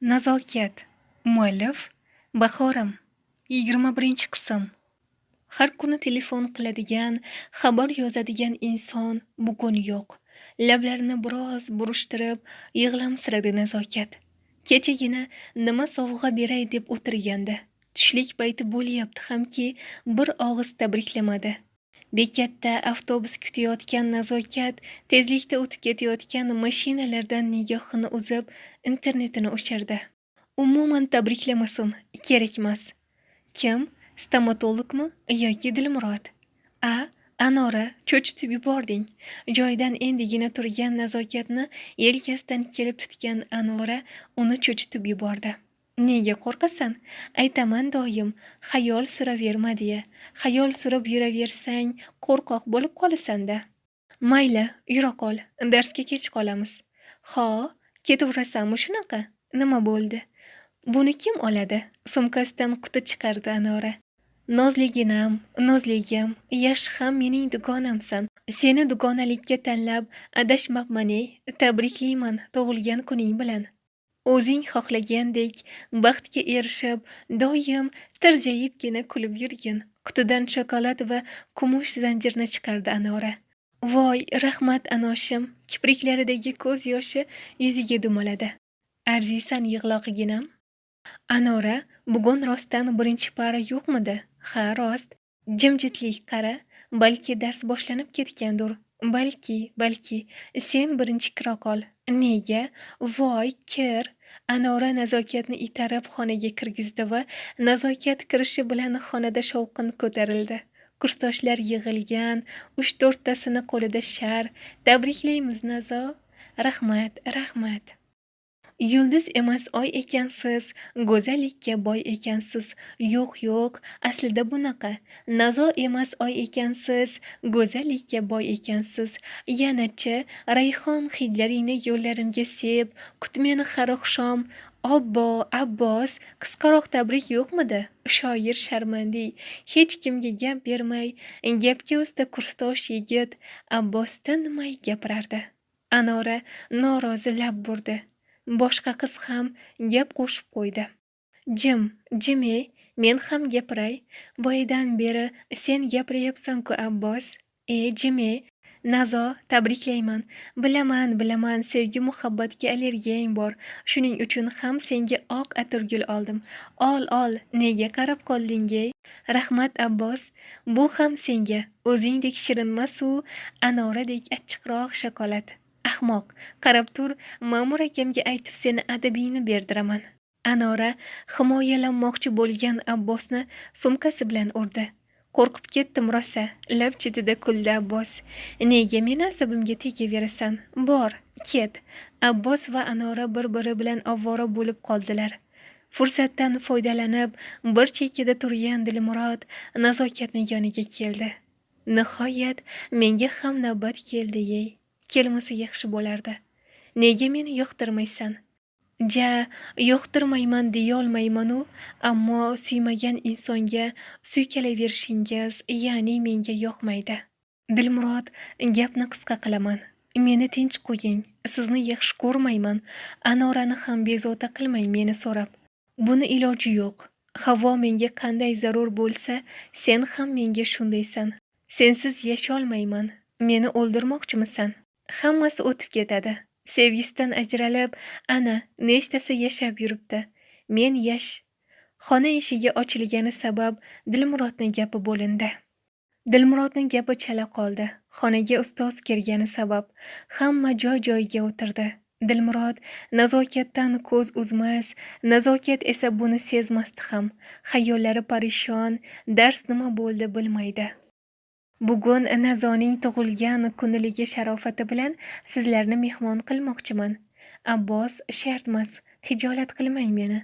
Nazokat. Muallif Bahorim. 21-qism. Har kuni telefon qiladigan, xabar yozadigan inson bugun yo'q. Lablarini biroz burishtirib, yig'lamsiradi Nazokat. Kechagina nima sovg'a beray deb o'tirgandi. Tushlik payti bo'lyapti hamki, bir og'iz tabriklamadi. Bekatda avtobus kutayotgan Nazokat tezlikda o'tib ketayotgan mashinalardan nigohini uzib, internetini o'chirdi. Umuman tabriklamasin, kerakmas. Kim? Stomatologmi yoki Dilmurod? A, Anora, cho'chitib yubording. Joyidan endigina turgan Nazokatni yelkasidan kelib tutgan Anora uni cho'chitib yubordi. Nega qo'rqasan? Aytaman doim, xayol suraverma deya. Xayol surib yuraversang, qo'rqoq bo'lib qolasan-da. Mayli, yura qol, darsga kech qolamiz. Ho, ketaverasanmi shunaqa? Nima bo'ldi? Buni kim oladi? Sumkasidan quti chiqardi Anora. Nozliginam, nozligim, yaxshi ham mening dugonamsan. Seni dugonalikka tanlab adashmabman-ey, tabriklayman tug'ilgan kuning bilan. O'zing xohlagandek baxtga erishib, doim tirjayibgina kulib yurgin. Qutidan shokolad va kumush zanjirni chiqardi Anora. Voy, rahmat anoshim. Kipriklaridagi ko'z yoshi yuziga dumaladi. Arziysan yig'loqginam. Anora, bugun rostdan birinchi para yo'qmidi? Ha, rost. Jimjitlik qara, balki dars boshlanib ketgandir. Balki, balki. Sen birinchi kira qol. Nega? Voy, kir. Anora Nazokatni itarib xonaga kirgizdi va Nazokat kirishi bilan xonada shovqin ko'tarildi. Kursdoshlar yig'ilgan, uch-to'rttasini qo'lida shar. Tabriklaymiz, Nazo. Rahmat, rahmat. Yulduz emas oy ekansiz, go'zallikka boy ekansiz. Yo'q, yo'q, aslida bunaqa. Nazo emas oy ekansiz, go'zallikka boy ekansiz. Yanachi, rayhon hidlaringni yo'llarimga sep, kut meni har oqshom. Obbo, Abbos, qisqaroq tabrik yo'qmidi? Shoir sharmandiy, hech kimga gap bermay, gapga usta kursdosh yigit Abbos tinmay gapirardi. Anora norozi lab burdi. Boshqa qiz ham gap qo'shib qo'ydi. Jim, jim-ey, men ham gapiray. Boyadan beri sen gapiryapsan-ku, Abbos. E, jim-ey. Nazo, tabriklayman. Bilaman, bilaman, sevgi muhabbatga allergiyang bor. Shuning uchun ham senga oq atirgul oldim. Ol, ol, nega qarab qolding-ey? Rahmat, Abbos. Bu ham senga. O'zingdek shirinmas-u, Anoradek achchiqroq shokolad. Ahmoq, qarab tur, ma'mur akamga aytib seni adabingni berdiraman. Anora himoyalanmoqchi bo'lgan Abbosni sumkasi bilan urdi. Qo'rqib ketdim rosa, lab chetida kuldi Abbos. Nega meni asabimga tegaverasan? Bor, ket. Abbos va Anora bir-biri bilan ovora bo'lib qoldilar. Fursatdan foydalanib, bir chekkada turgan Dilmurod Nazokatni yoniga keldi. Nihoyat menga ham navbat keldi-yey. Kelmasa yaxshi bo'lardi. Nega meni yoqtirmaysan? Ja, yoqtirmayman deyolmayman-u, ammo suymagan insonga suykalaverishingiz, ya'ni menga yoqmaydi. Dilmurod, gapni qisqa qilaman. Meni tinch qo'ying, sizni yaxshi ko'rmayman. Anorani ham bezovta qilmang meni so'rab. Buni iloji yo'q. Havo menga qanday zarur bo'lsa, sen ham menga shundaysan. Sensiz yasholmayman. Meni o'ldirmoqchimisan? Hammasi o'tib ketadi. Sevgisidan ajralib, ana, nechtasi yashab yuribdi. Men yash. Xona eshigi ochilgani sabab Dilmurodning gapi bo'lindi. Dilmurodning gapi chala qoldi. Xonaga ustoz kirgani sabab hamma joy-joyiga o'tirdi. Dilmurod Nazokatdan ko'z uzmas, Nazokat esa buni sezmasdi ham. Xayollari parishon, dars nima bo'ldi bilmaydi. Bugun Nazoning tug'ilgan kuniligi sharofati bilan sizlarni mehmon qilmoqchiman. Abbos, shartmas, xijolat qilmang meni.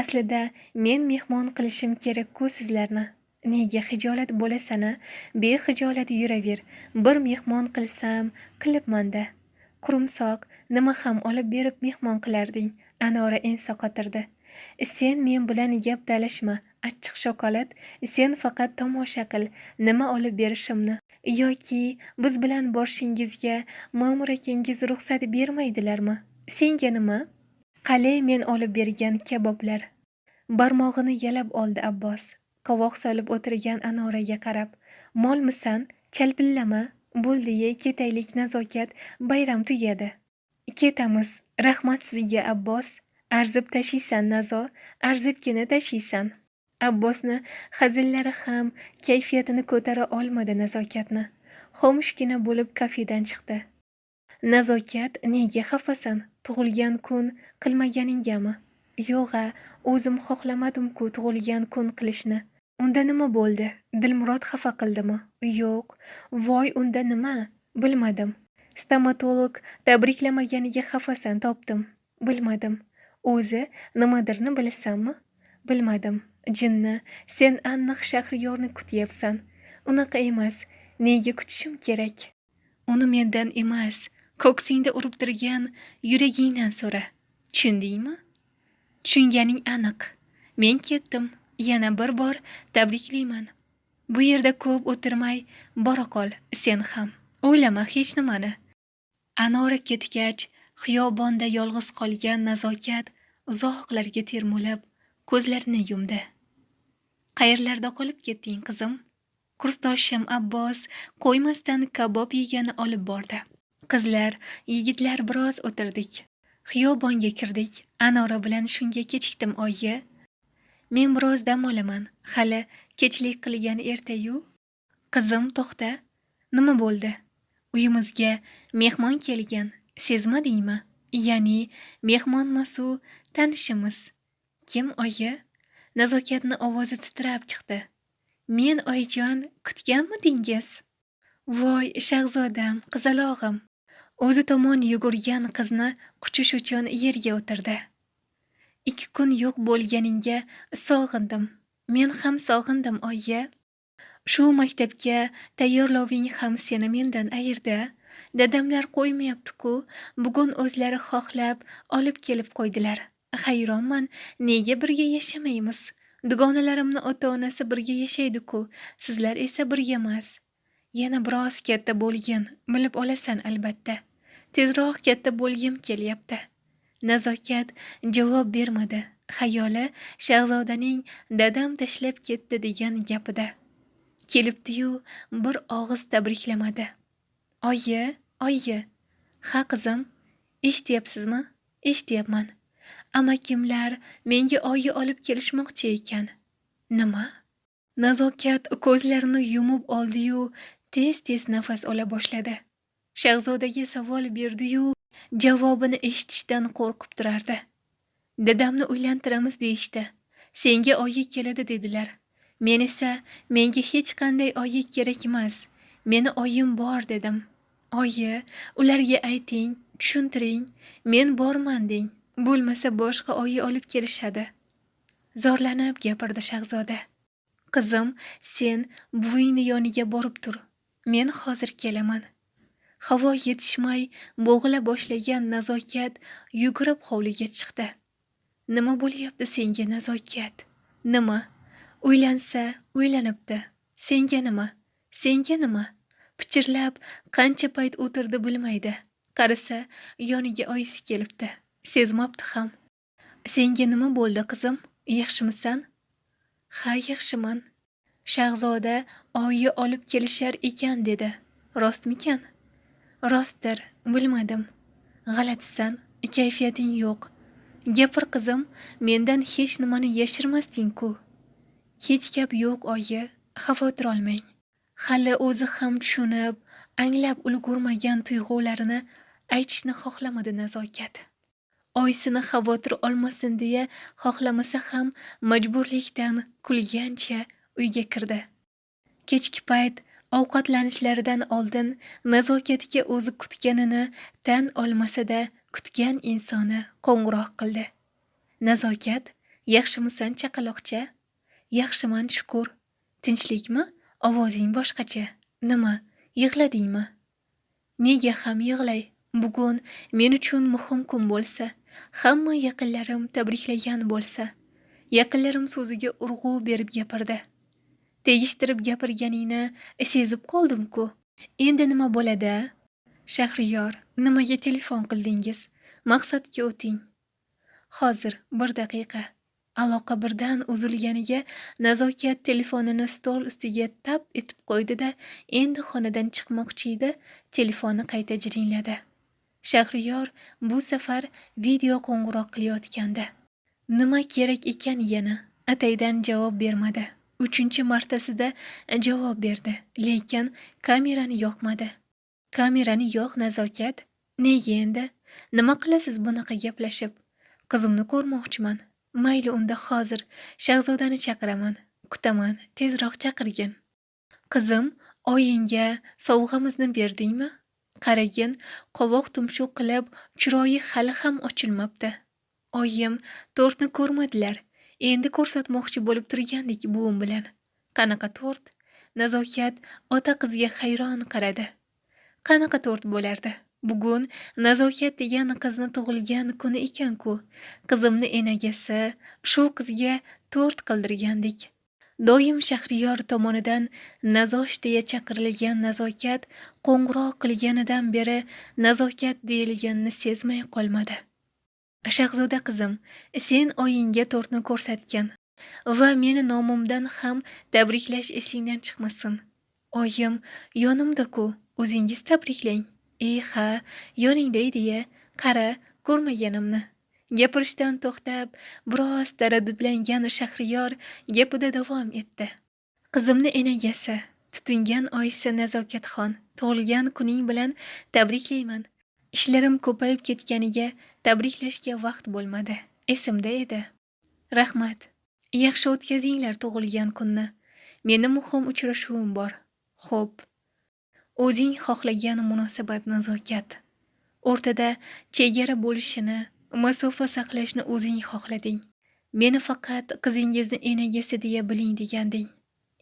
Aslida men mehmon qilishim kerak-ku sizlarni. Nega xijolat bo'lasan-a? Bexijolat yuraver. Bir mehmon qilsam, qilibman-da. Qurumsoq, nima ham olib berib mehmon qilarding? Anora ensa qotirdi. Sen men bilan gap talashma, achchiq shokolad, sen faqat tomosha qil, nima olib berishimni. Yoki biz bilan borishingizga ma'mur akangiz ruxsat bermaydilarmi? Senga nima? Qalay men olib bergan kaboblar? Barmog'ini yalab oldi Abbos. Qovoq solib o'tirgan Anoraga qarab, "Molmisan, chalpillama, bo'ldi-ye, ketaylik Nazokat, bayram tugadi." Ketamiz. Rahmat sizga Abbos. Arzib tashiysan Nazo, arzibgina tashiysan. Abbosni hazillari ham kayfiyatini ko'tara olmadi Nazokatni. Xomushgina bo'lib kafedan chiqdi. Nazokat, nega xafasan? Tug'ilgan kun qilmaganingami? Yo'g'-a, o'zim xohlamadim-ku tug'ilgan kun qilishni. Unda nima bo'ldi? Dilmurod xafa qildimi? Yo'q. Voy, unda nima? Bilmadim. Stomatolog tabriklamaganiga xafasan topdim. Bilmadim. O'zi nimadirni bilasanmi? Bilmadim. Jinni, sen aniq Shahriyorni kutyapsan. Unaqa emas. Nega kutishim kerak? Uni mendan emas, ko'ksingda urib turgan yuragingdan so'ra. Tushundingmi? Tushunganing aniq. Men ketdim. Yana bir bor tabriklayman. Bu yerda ko'p o'tirmay bora qol sen ham. O'ylama hech nimani. Anora ketgach, xiyobonda yolg'iz qolgan Nazokat uzoqlarga termulib, ko'zlarini yumdi. Qayerlarda qolib ketding, qizim? Kursdoshim Abbos qo'ymasdan kabob yegani olib bordi. Qizlar, yigitlar biroz o'tirdik. Xiyobonga kirdik. Anora bilan shunga kechikdim, oyi. Men biroz dam olaman. Hali kechlik qilgan erta-yu. Qizim, to'xta. Nima bo'ldi? Uyimizga mehmon kelgan. Sezmadingmi? Ya'ni mehmonmas-u, tanishimiz. Kim, oyi? Nazokatni ovozi titrab chiqdi. Men, oyijon, kutganmidingiz? Voy, shahzodam, qizalog'im. O'zi tomon yugurgan qizni quchish uchun yerga o'tirdi. 2 kun yo'q bo'lganingga sog'indim. Men ham sog'indim, oyi. Shu maktabga tayyorloving ham seni mendan ayirdi. Dadamlar qo'ymayapti-ku, bugun o'zlari xohlab olib kelib qo'ydilar. Hayronman, nega birga yashamaymiz? Dugonalarimni ota-onasi birga yashaydi-ku, sizlar esa birgamas. Yana biroz katta bo'lgin, bilib olasan albatta. Tezroq katta bo'lgim kelyapti. Nazokat javob bermadi. Xayoli shahzodaning dadam tashlab ketdi degan gapida. Kelibdi-yu, bir og'iz tabriklamadi. Oyi, oyi. Ha, qizim, eshityapsizmi? Eshityapman. Amakimlar menga oyi olib kelishmoqchi ekan. Nima? Nazokat ko'zlarini yumib oldi-yu, tez-tez nafas ola boshladi. Shahzodaga savol berdi-yu, javobini eshitishdan qo'rqib turardi. Dadamni uylantiramiz deyishdi. Senga oyi keladi dedilar. Men esa menga hech qanday oyi kerak emas. Meni oyim bor dedim. Oyi, ularga ayting, tushuntiring, men borman deng. Bo'lmasa boshqa oyi olib kelishadi. Zorlanib gapirdi shahzoda. Qizim, sen buvingni yoniga borib tur. Men hozir kelaman. Havo yetishmay bo'g'ila boshlagan Nazokat yugurib hovliga chiqdi. Nima bo'lyapti senga, Nazokat? Nima? Uylansa, uylanibdi. Senga nima? Senga nima? Pichirlab qancha payt o'tirdi bilmaydi. Qarasa, yoniga oyisi kelibdi. Sezmabdi ham. Senga nima bo'ldi, qizim? Yaxshimisan? Ha, yaxshiman. Shahzoda oyi olib kelishar ekan dedi. Rostmikan? Rostdir, bilmadim. G'alatisan, kayfiyating yo'q. Gapir qizim, mendan hech nimani yashirmasding-ku. Hech gap yo'q, oyi, xavotir olmang. Hali o'zi ham tushunib, anglab ulgurmagan tuyg'ularini aytishni xohlamadi Nazokat. Oyisini xavotir olmasin deya xohlamasa ham majburlikdan kulgancha uyga kirdi. Kechki payt ovqatlanishlaridan oldin Nazokatga o'zi kutganini tan olmasa-da kutgan insoni qo'ng'iroq qildi. Nazokat, yaxshimisan chaqaloqcha? Yaxshiman, shukur. Tinchlikmi? Ovozing boshqacha. Nima, yig'ladingmi? Nega ham yig'lay? Bugun men uchun muhim kun bo'lsa, hamma yaqinlarim tabriklagan bo'lsa. Yaqinlarim so'ziga urg'u berib gapirdi. Tegishtirib gapirganingni sezib qoldim-ku. Endi nima bo'ladi? Shahriyor, nimaga telefon qildingiz? Maqsadga o'ting. Hozir, bir daqiqa. Aloqa birdan uzilganiga Nazokat telefonini stol ustiga tap etib qo'ydi-da, endi xonadan chiqmoqchi edi, telefoni qayta jiringladi. Shahriyor bu safar video qo'ng'iroq qilayotgandi. Nima kerak ekan yana? Ataydan javob bermadi. 3 martasida javob berdi, lekin kamerani yoqmadi. Kamerani yoq, Nazokat. Nega endi? Nima qilasiz bunaqa gaplashib? Qizimni ko'rmoqchiman. Mayli unda hozir Shahzodani chaqiraman. Kutaman, tezroq chaqirgin. Qizim, oyingga sovg'amizni berdingmi? Qaragin, qovoq tumshuq qilib, chiroyi hali ham ochilmabdi. Oyim tortni ko'rmadilar. Endi ko'rsatmoqchi bo'lib turgandik buvim bilan. Qanaqa tort? Nazokat ota qizga hayron qaradi. Qanaqa tort bo'lardi? Bugun Nazokat degan qizni tug'ilgan kuni ekan-ku. Qizimni enagasi shu qizga tort qildirgandik. Doim Shahriyor tomonidan Nazosh deya chaqirilgan Nazokat qo'ng'iroq qilganidan beri Nazokat deyilganini sezmay qolmadi. Shahzoda qizim, sen oyingga tortni ko'rsatgin va meni nomimdan ham tabriklash esingdan chiqmasin. Oyim yonimda-ku, o'zingiz tabriklang. Ha, yoningda edi-ya, qara, ko'rmaganimni. Gapirishdan to'xtab, biroz taraddudlangan Shahriyor gapida davom etdi. Qizimni enagasi, tutingan oyisi Nazokatxon, tug'ilgan kuning bilan tabriklayman. Ishlarim ko'payib ketganiga tabriklashga vaqt bo'lmadi. Esimda edi. Rahmat. Yaxshi o'tkazinglar tug'ilgan kunni. Meni muhim uchrashuvim bor. Xo'p. O'zing xohlagan munosabat, Nazokat. O'rtada chegara bo'lishini, masofa saqlashni o'zing xohlading. Meni faqat qizingizni enagasi deya biling deganding.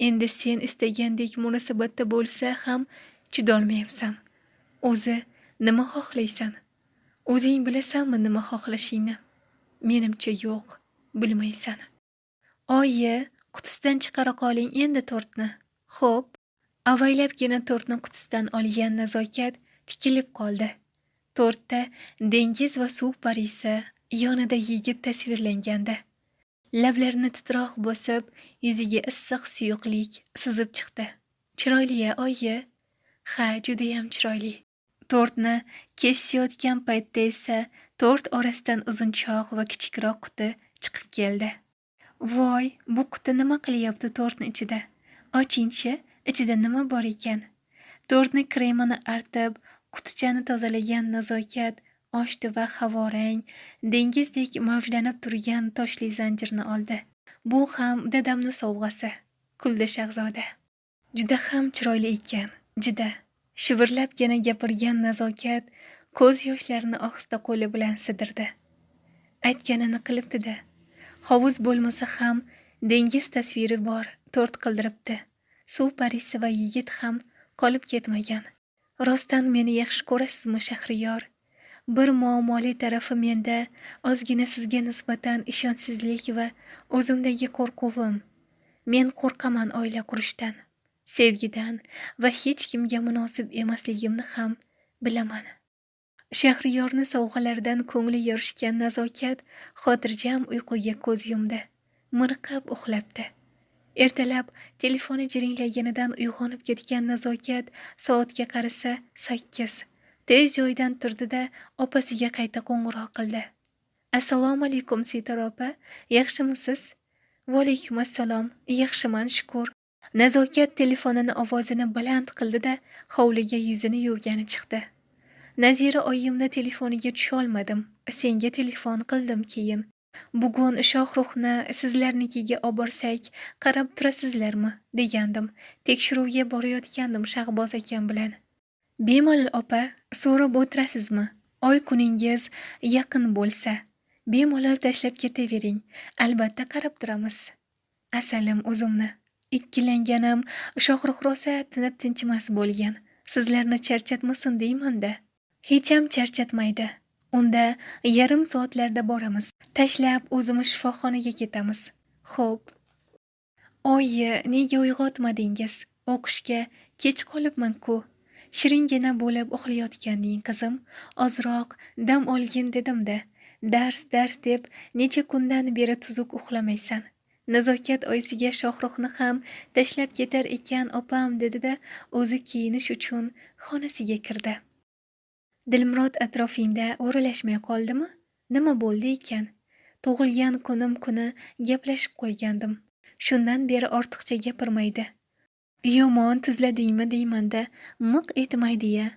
Endi sen istagandek munosabatda bo'lsa ham chidolmayapsan. O'zi nima xohlaysan? O'zing bilasanmi nima xohlashingni? Menimcha yo'q, bilmaysan. Oyi, qutisidan chiqara qoling endi tortni. Xo'p. Avaylabgina tortni qutisidan olgan Nazokat tikilib qoldi. Tortda dengiz va suv parisi, yonida yigit tasvirlangandi. Lablarini titroq bosib, yuziga issiq suyuqlik sizib chiqdi. Chiroyli-ya, oyi? Ha, judayam chiroyli. Tortni kesishayotgan paytda esa tort orasidan uzunchoq va kichikroq quti chiqib keldi. Voy, bu quti nima qilyapti tortni ichida? Ochingchi, ichida nima bor ekan? Tortni kremini artib, qutichani tozalagan Nazokat ochdi va havorang, dengizdek mavjlanib turgan toshli zanjirni oldi. Bu ham dadamni sovg'asi, kuldi Shahzoda. Juda ham chiroyli ekan, juda. Shivirlabgina gapirgan Nazokat ko'z yoshlarini ohista qo'li bilan sidirdi. Aytganini qilibdi-da. Hovuz bo'lmasa ham dengiz tasviri bor tort qildiribdi. Suv parisi va yigit ham qolib ketmagan. Rostdan meni yaxshi ko'rasizmi, Shahriyor? Bir muammoli tarafi menda ozgina sizga nisbatan ishonchsizlik va o'zimdagi qo'rquvim. Men qo'rqaman oila qurishdan, sevgidan va hech kimga munosib emasligimni ham bilaman. Shahriyorni sovg'alaridan ko'ngli yorishgan Nazokat xotirjam uyquga ko'z yumdi. Miriqib uxlabdi. Ertalab telefoni jiringlaganidan uyg'onib ketgan Nazokat soatga qarasa 8. Tez joyidan turdi-da, opasiga qayta qo'ng'iroq qildi. Assalomu alaykum, Sitora opa, yaxshimisiz? Va alaykum assalom, yaxshiman, shukur. Nazokat telefonini ovozini baland qildi-da, hovliga yuzini yuvgani chiqdi. Nazira oyimni telefoniga tusholmadim. Senga telefon qildim keyin. Bugun Shohruxni sizlarnikiga oborsak, qarab turasizlarmi, degandim. Tekshiruvga borayotgandim Shahboz akam bilan. Bemalol opa, so'rab o'tirasizmi? Oy kuningiz yaqin bo'lsa, bemalol tashlab ketavering. Albatta qarab turamiz. Asalim o'zimni. Ikkilanganim Shohrux rosa tinib tinchimas bo'lgan. Sizlarni charchatmasin deyman-da. Hecham charchatmaydi. Unda yarim soatlarda boramiz. Tashlab o'zimiz shifoxonaga ketamiz. Xo'p. Oyi, nega uyg'otmadingiz? O'qishga kech qolibman-ku. Shiringina bo'lib uxlayotganding qizim. Ozroq dam olgin dedim-da. Dars, dars deb necha kundan beri tuzuk uxlamaysan. Nazokat oyisiga Shohruxni ham tashlab ketar ekan opam dedi-da, o'zi kiyinish uchun xonasiga kirdi. Dilmurod atrofingda o'ralashmay qoldimi? Nima bo'ldi ekan? Tug'ilgan kunim kuni gaplashib qo'ygandim. Shundan beri ortiqcha gapirmaydi. Yomon tizladingmi deyman-da, miq etmaydi-ya.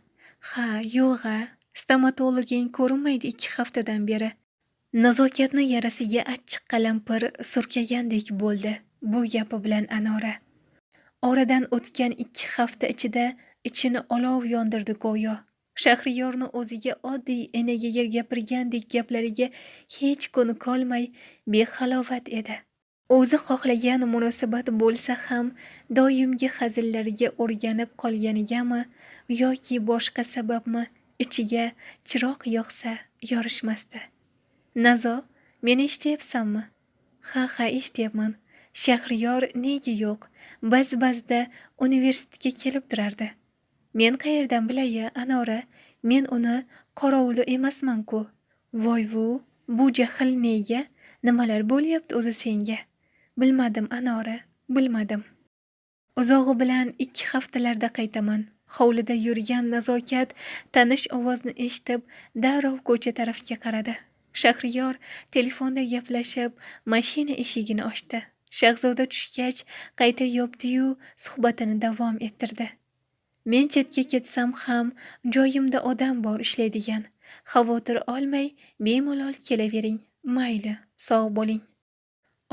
Ha, yo'g'-a, stomatologing ko'rinmaydi 2 haftadan beri. Nazokatni yarasiga achchiq qalampir surkagandek bo'ldi bu gapi bilan Anora. Oradan o'tgan 2 hafta ichida ichini olov yondirdi go'yo. Shahriyorni o'ziga oddiy enagiga gapirgandek gaplariga hech ko'nikolmay behalovat edi. O'zi xohlagan munosabat bo'lsa ham doimgi hazillariga o'rganib qolganigami yoki boshqa sababmi ichiga chiroq yoqsa yorishmasdi. Nazo, meni eshityapsanmi? Ha, ha, eshityapman. Shahriyor nega yo'q? Ba'zi-ba'zida universitetga kelib turardi. Men qayerdan bilay, Anora? Men uni qorovuli emasman-ku. Voy-vu, bu jahl nega? Nimalar bo'lyapti o'zi senga? Bilmadim, Anora, bilmadim. Uzog'i bilan 2 haftalarda qaytaman. Hovlida yurgan Nazokat tanish ovozni eshitib, darrov ko'cha tarafga qaradi. Shahriyor telefonda gaplashib, mashina eshigini ochdi. Shahzoda tushgach, qayta yopdi-yu, suhbatini davom ettirdi. Men chetga ketsam ham joyimda odam bor ishlaydigan. Xavotir olmay, bemalol kelavering. Mayli, sog' bo'ling.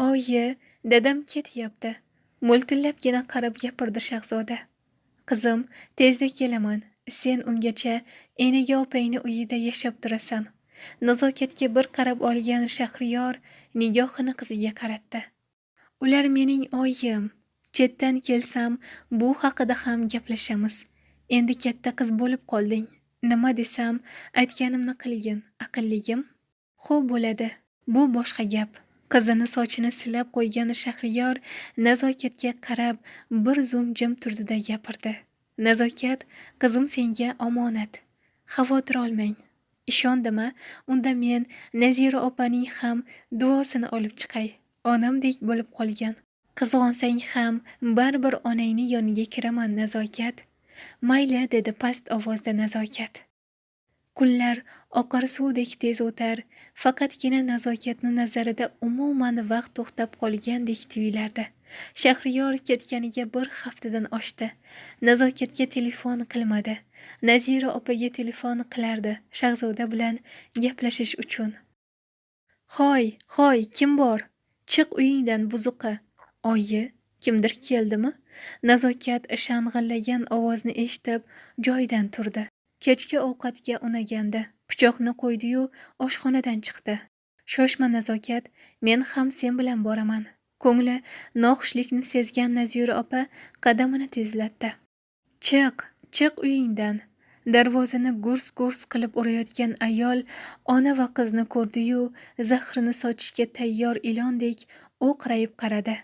Oyi, dadam ketyapti. Mo'ltillabgina qarab gapirdi Shahzoda. Qizim, tezda kelaman. Sen ungacha enaga opangni uyida yashab turasan. Nazokatga bir qarab olgan Shahriyor nigohini qiziga qaratdi. Ular mening oyim. Chetdan kelsam bu haqida ham gaplashamiz. Endi katta qiz bo'lib qolding. Nima desam aytganimni qilgin, aqlligim. Xo'p bo'ladi. Bu boshqa gap. Qizini sochini silab qo'ygan Shahriyor Nazokatga qarab bir zum jim turdi-da gapirdi. Nazokat, qizim senga omonat. Xavotir olmang. Ishondim-a? Unda men Nazira opaning ham duosini olib chiqay. Onamdek bo'lib qolgan. Qizg'onsang ham baribir onangni yoniga kiraman, Nazokat. Mayli, dedi past ovozda Nazokat. Kunlar oqar suvdek tez o'tar, faqatgina Nazokatni nazarida umuman vaqt to'xtab qolgandek tuyulardi. Shahriyor ketganiga 1 haftadan oshdi. Nazokatga telefon qilmadi. Nazira opaga telefon qilardi Shahzoda bilan gaplashish uchun. Hoy, hoy, kim bor? Chiq uyingdan buzuqi. Oyi, kimdir keldimi? Nazokat shang'illagan ovozni eshitib joyidan turdi. Kechki ovqatga unagandi. Pichoqni qo'ydi-yu, oshxonadan chiqdi. Shoshma Nazokat, men ham sen bilan boraman. Ko'ngli noxushlikni sezgan Nazira opa qadamini tezlatdi. Chiq, chiq uyingdan. Darvozani gurs-gurs qilib urayotgan ayol ona va qizni ko'rdi-yu, zahrini sochishga tayyor ilondek o'qrayib qaradi.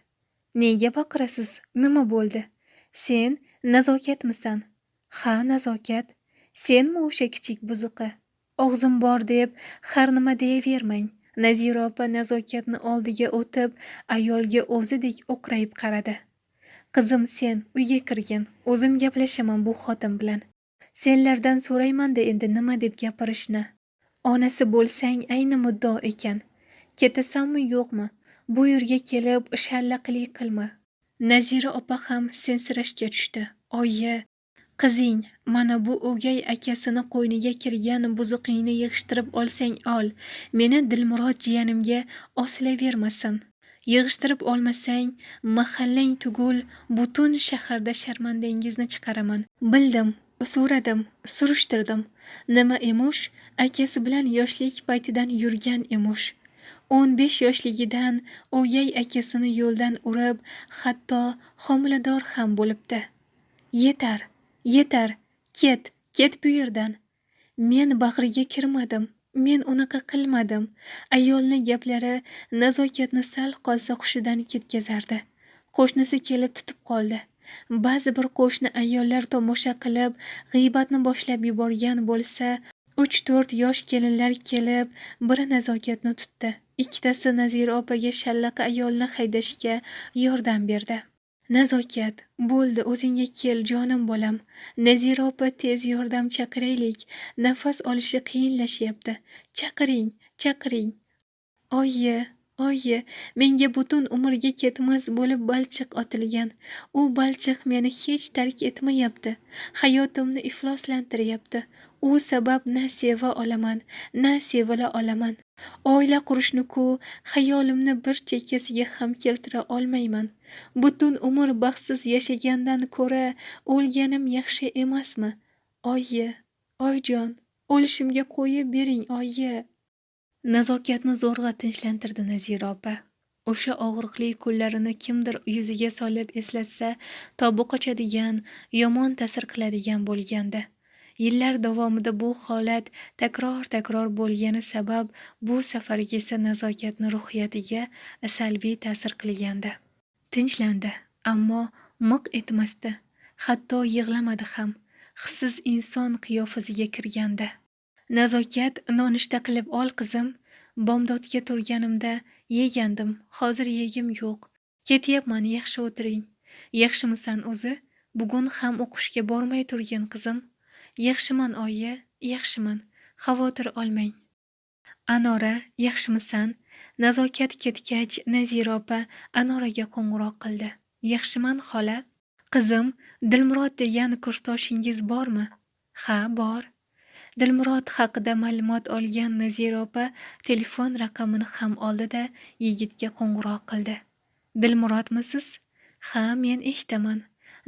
Nega baqirasiz? Nima bo'ldi? Sen Nazokatmisan? Ha, Nazokat. Senmi o'sha kichik buzuqi? Og'zim bor deb har nima deyavermang. Nazira opa Nazokatni oldiga o'tib, ayolga o'zidek o'qrayib qaradi. Qizim, sen uyga kirgin, o'zim gaplashaman bu xotin bilan. Senlardan so'rayman-da endi nima deb gapirishni. Onasi bo'lsang ayni muddao ekan. Ketasanmi yo'qmi? Bu yerga kelib shallaqlik qilma. Nazira opa ham sensirashga tushdi. Oyi, qizing, mana bu o'gay akasini qo'yniga kirgan buzuqingni yig'ishtirib olsang ol. Meni Dilmurod jiyanimga osilavermasin. Yig'ishtirib olmasang, mahallang tugul, butun shaharda sharmandangizni chiqaraman. Bildim, so'radim, surishtirdim. Nima emish? Akasi bilan yoshlik paytidan yurgan emish. 15 yoshligidan o'gay akasini yo'ldan urib, hatto homilador ham bo'libdi. Yetar, yetar, ket, ket bu yerdan. Men bag'riga kirmadim, men unaqa qilmadim. Ayolning gaplari Nazokatni sal qolsa hushidan ketkazardi. Qo'shnisi kelib tutib qoldi. Ba'zi bir qo'shni ayollar tomosha qilib, g'iybatni boshlab yuborgan bo'lsa, 3-4 yosh kelinlar kelib, biri Nazokatni tutdi. Ikkitasi Nazira opaga shallaqa ayolni haydashga yordam berdi. Nazokat, bo'ldi, o'zingga kel, jonim bolam. Nazira opa, tez yordam chaqiraylik. Nafas olishi qiyinlashyapti. Chaqiring, chaqiring. Oyi, oyi, menga butun umrga ketmas bo'lib balchiq otilgan. U balchiq meni hech tark etmayapti. Hayotimni ifloslantiryapti. U sabab na seva olaman, na sevila olaman. Oila qurishni-ku xayolimni bir chekkasiga ham keltira olmayman. Butun umr baxtsiz yashagandan ko'ra o'lganim yaxshi emasmi? Oyi, oyijon, o'lishimga qo'yib bering, oyi. Nazokatni zo'rg'a tinchlantirdi Nazira opa. O'sha og'riqli kunlarini kimdir yuziga solib eslatsa, tobi qochadigan, yomon ta'sir qiladigan bo'lgandi. Yillar davomida bu holat takror-takror bo'lgani sabab bu safargisi Nazokatni ruhiyatiga salbiy ta'sir qilgandi. Tinchlandi, ammo miq etmasdi. Hatto yig'lamadi ham. Hissiz inson qiyofasiga kirgandi. Nazokat, nonushta qilib ol qizim. Bomdodga turganimda yegandim, hozir yegim yo'q. Ketyapman, yaxshi o'tiring. Yaxshimisan o'zi? Bugun ham o'qishga bormay turgin qizim. Yaxshiman oyi, yaxshiman. Xavotir olmang. Anora, yaxshimisan? Nazokat ketgach, Nazira opa Anoraga qo'ng'iroq qildi. Yaxshiman xola. Qizim, Dilmurod degan kursdoshingiz bormi? Ha, bor. Dilmurod haqida ma'lumot olgan Nazira opa telefon raqamini ham oldi-da, yigitga qo'ng'iroq qildi. Dilmurodmisiz? Ha, men eshitaman.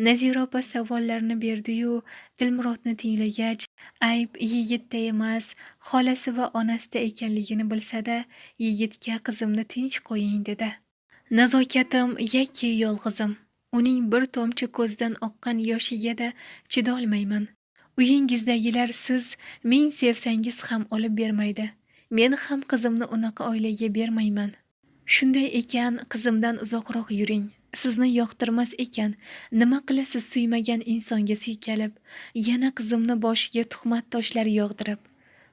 Nazira opa savollarni berdi-yu, Dilmurodni tinglagach, ayb yigitda emas, xolasi va onasida ekanligini bilsa-da, yigitga qizimni tinch qo'ying dedi. Nazokatim yakki yolg'izim. Uning bir tomchi ko'zdan oqqan yoshiga-da chidolmayman. Uyingizdagilar siz ming sevsangiz ham olib bermaydi. Men ham qizimni unaqa oilaga bermayman. Shunday ekan, qizimdan uzoqroq yuring. Sizni yoqtirmas ekan, nima qilasiz suymagan insonga suykalib, yana qizimni boshiga tuhmat toshlari yog'dirib.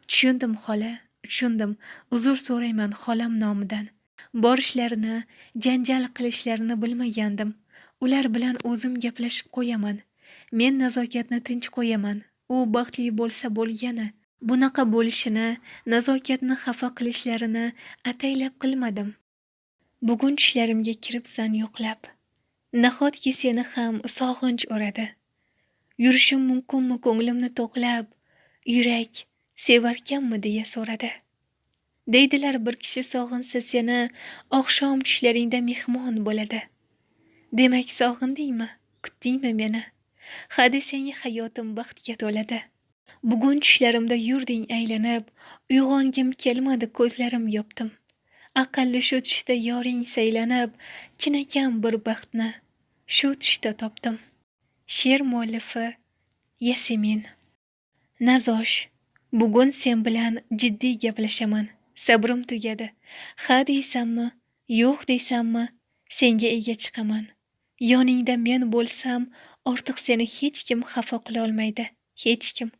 Tushundim xola, tushundim. Uzr so'rayman xolam nomidan. Borishlarini, janjal qilishlarini bilmagandim. Ular bilan o'zim gaplashib qo'yaman. Men Nazokatni tinch qo'yaman. U baxtli bo'lsa bo'lgani. Bunaqa bo'lishini, Nazokatni xafa qilishlarini ataylab qilmadim. Bugun tushlarimga kiribsan yo'qlab. Nahotki seni ham sog'inch o'radi. Yurishim mumkinmi ko'nglimni to'qlab, yurak sevarkanmi deya so'radi. Deydilar bir kishi sog'insa seni, oqshom tushlaringda mehmon bo'ladi. Demak sog'indingmi, kutdingmi meni? Ha desang hayotim baxtga to'ladi. Bugun tushlarimda yurding aylanib, uyg'ongim kelmadi, ko'zlarim yopdim. Aqalli shu tushda yoring saylanib, chinakam bir baxtni shu tushda topdim. She'r muallifi Yasemin. Nazosh, bugun sen bilan jiddiy gaplashaman. Sabrim tugadi. Ha deysanmi, yo'q deysanmi, senga ega chiqaman. Yoningda men bo'lsam, ortiq seni hech kim xafa qila olmaydi. Hech kim.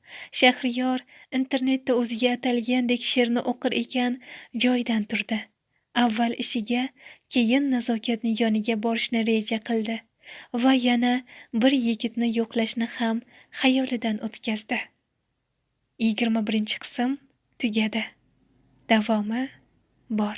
Shahriyor internetda o'ziga atalgandek she'rni o'qir ekan, joyidan turdi. Avval ishiga, keyin Nazokatning yoniga borishni reja qildi va yana bir yigitni yo'qlashni ham xayolidan o'tkazdi. 21-qism tugadi. Davomi bor.